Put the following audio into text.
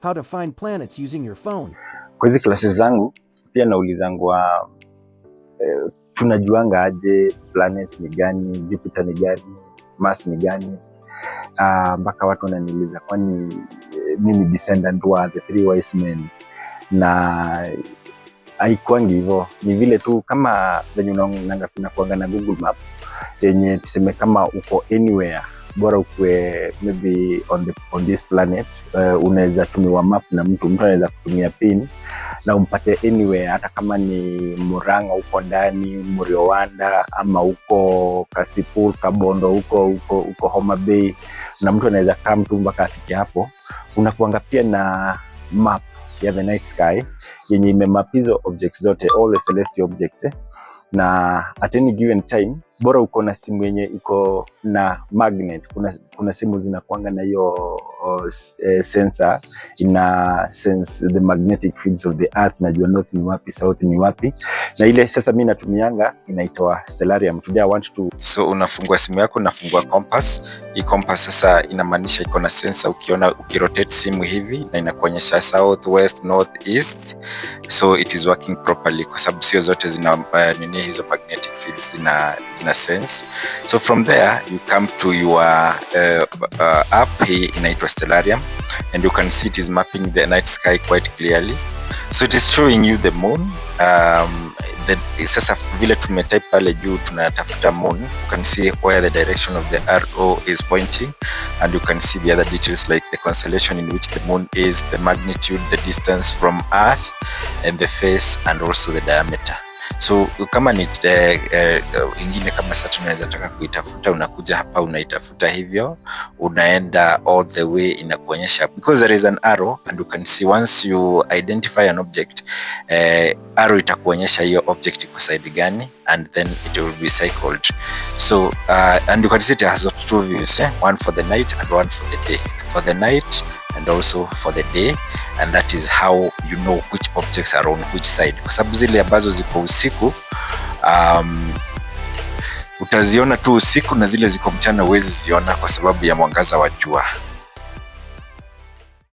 How to find planets using your phone. Kwa hizi classes zangu pia naulizangwa, tunajuanga aje planet ni gani, Jupiter ni gani, Mars ni gani? Mpaka watu wananiuliza kwani mi ni descendant wa the three wise men, na haikuangi hivyo. Ni vile tu kama venye unaonanga kuna kuanga na Google Map yenye tuseme kama uko anywhere, bora ukue maybe on this planet, unaweza tumiwa map na mtu anaweza kutumia pin na umpate anywhere, hata kama ni Murang'a huko ndani, Muriowanda, ama huko Kasipul, Kabondo, huko huko huko Homa Bay, na mtu anaweza come tu mpaka afike hapo. Unakuanga pia na map ya the night sky yenye imemap hizo objects zote, all the celestial objects, eh? Na at any given time, bora uko na simu yenye iko na magnet. Kuna simu zinakuanga na hiyo sensor ina sense the magnetic fields of the earth, najua north ni wapi, south ni wapi. Na ile sasa mi natumianga inaitwa Stellarium. Today I want to So unafungua simu yako, unafungua compass. Hii compass sasa inamaanisha iko na sensor, ukiona ukirotate simu hivi na inakuonyesha south, west, north, east, so it is working properly, kwa sababu sio zote zina nini, hizo magnetic fields zina sense. So from there you come to your app. Hii inaitwa Stellarium and you can see it is mapping the night sky quite clearly. So it is showing you the moon. Sasa vile tumetype pale juu tunatafuta moon, you can see where the direction of the arrow is pointing, and you can see the other details like the constellation in which the moon is, the magnitude, the distance from earth and the phase, and also the diameter. So kama ni ingine kama Saturn unaweza taka kuitafuta, unakuja hapa unaitafuta hivyo, unaenda all the way, inakuonyesha because there is an arrow, and you can see once you identify an object, arrow itakuonyesha hiyo object iko side gani, and then it will be cycled. So and you can see it has two views, eh? One for the night and one for the day, for the night and also for the day, and that is how you know which objects are on which side, kwa sababu zile ambazo ziko usiku utaziona tu usiku na zile ziko mchana huwezi ziona kwa sababu ya mwangaza wa jua.